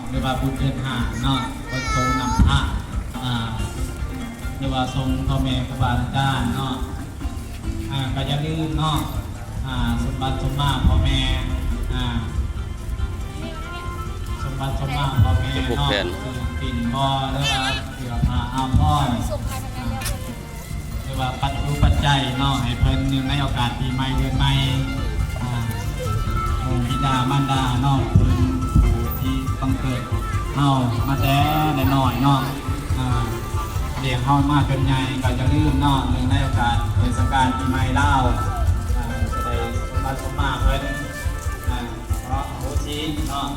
ຫຼືວ່າບຸນເດືອນຫ້າເນາະ ເພິ່ນສົ່ງນ້ຳພະ ອ່າ ຫຼືວ່າສົ່ງພໍ່ແມ່ຄູບາອາຈານເນາະ ອ່າ ກໍຢ່າລືມເນາະ ອ່າ ສົມບັດສົມມາພໍ່ແມ່ ອ່າ ສົມບັດສົມມາພໍ່ແມ່ເນາະ ຊື້ປິ່ນບໍ່ ຫຼືວ່າເສື້ອຜ້າອາພອນ ອ່າ ຫຼືວ່າປັດຈຸປັດໄຈເນາະ ໃຫ້ເພິ່ນເນື່ອງໃນໂອກາດປີໃໝ່ເດືອນໃໝ່ ອ່າ ໂອ ບິດາມານດາເນາະ ເພິ່ນຜູ້ທີ່ບັງເກີດເຮົາມາແຕ່ນ້ອຍໆເນາະ ອ່າ ລ້ຽງເຮົາມາຈົນໃຫຍ່ ກໍຢ່າລືມເນາະ ເນື່ອງໃນໂອກາດເທດສະການປີໃໝ່ລາວ ອ່າ ຈະໄດ້ສົມບັດສົມມາເພິ່ນ ອ່າ ຂໍອະໂຫສິເນາະ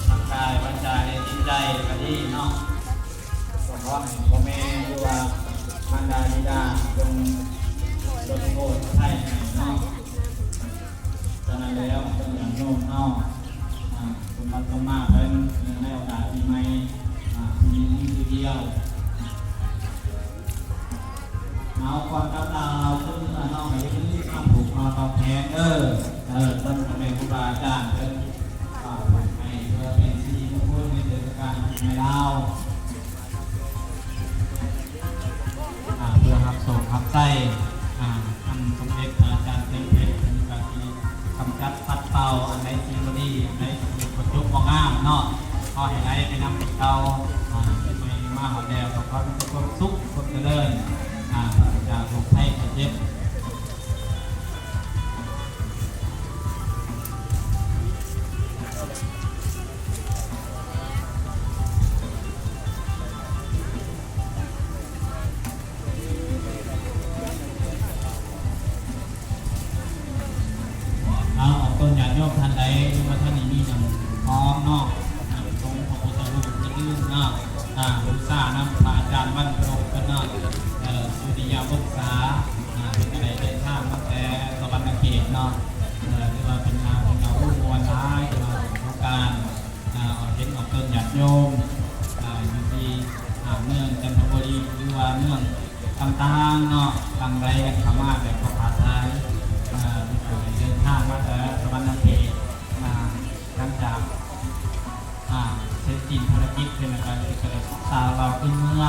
ທັງກາຍວາຈາແລະຈິດໃຈກໍດີເນາະ. ກໍຂໍໃຫ້ພໍ່ແມ່ ຫຼືວ່າມານດາບິດາ ຈົ່ງລົດໂທດອະໄພໃຫ້ເນາະ. ສະນັ້ນແລ້ວ ເພິ່ນຍາດໂຍມເຮົາ ອ່າ ສົມບັດສົມມາເພິ່ນ ເນື່ອງໃນໂອກາດປີໃໝ່ ອ່າ ຜູ້ຍິງມີຜູ້ດຽວ. ເອົາ ກ່ອນກັບລາວຄືເມືອເນາະ ກໍຢ່າລືມຄຳຜູກຄອຕອບແທນເດີ ເອີ ເພິ່ນກໍແມ່ນຄູບາອາຈານເພິ່ນ ອ່າ ໃຫ້ເພື່ອເປັນສິລິມຸງຄຸນໃນເທດສະການປີໃໝ່ລາວ ອ່າ ເພື່ອຮັບໂຊກຮັບໄຊ ອ່າ ທ່ານສົມເດັດພະອາຈານເສັງເພັດ ເພິ່ນກໍຊິກຳຈັດປັດເປົ່າ ອັນໃດທີ່ບໍ່ດີ ອັນໃດທີ່ບໍ່ຈົບບໍ່ງາມເນາະ ຂໍໃຫ້ໄຫຼໄປນຳປີເກົ່າ ອ່າ ປີໃໝ່ມາຮອດແລ້ວ ກໍຂໍມີແຕ່ຄວາມສຸກ ຄວາມຈະເລີນ ອ່າ ປາສະຈາກໂລກໄພໄຂ້ເຈັບ. ເອົາ ອອກຕົນຍາດໂຍມທ່ານໃດ ຫຼືວ່າທ່ານນີ້ມີນ້ຳຫອມເນາະ ນ້ຳສົງພະພຸດທະຮູບ ຢ່າລືມເນາະ ອ່າ ບູຊານຳພະອາຈານວັນປະດົກເພິ່ນເນາະ ເອີ ສຸລິຍະວົງສາ ອ່າ ເພິ່ນກໍໄດ້ເດີນທາງມາແຕ່ສະຫວັນນະເຂດເນາະ ເອີ ຖືວ່າເປັນນາງເປັນເອົາມ່ວນຫຼາຍ ຖືວ່າເປັນໂຄງການ ອ່າ ເຫັນອອກຕົນຍາດໂຍມ ອ່າ ຢູ່ທີ່ ອ່າ ເມືອງຈັນທະບູລີ ຫຼືວ່າເມືອງຕ່າງໆເນາະ ຫຼັ່ງໄຫຼກັນເຂົ້າມາແບບບໍ່ຂາດສາຍ ອ່າ ມີຜູ້ເດີນທາງມາແຕ່ສະຫວັນນະເຂດ ອ່າ ຫຼັງຈາກ ອ່າ ເສັດສິ້ນພາລະກິດເພິ່ນແລ້ວກໍ ກໍໄດ້ພາລາວຂຶ້ນເມືອ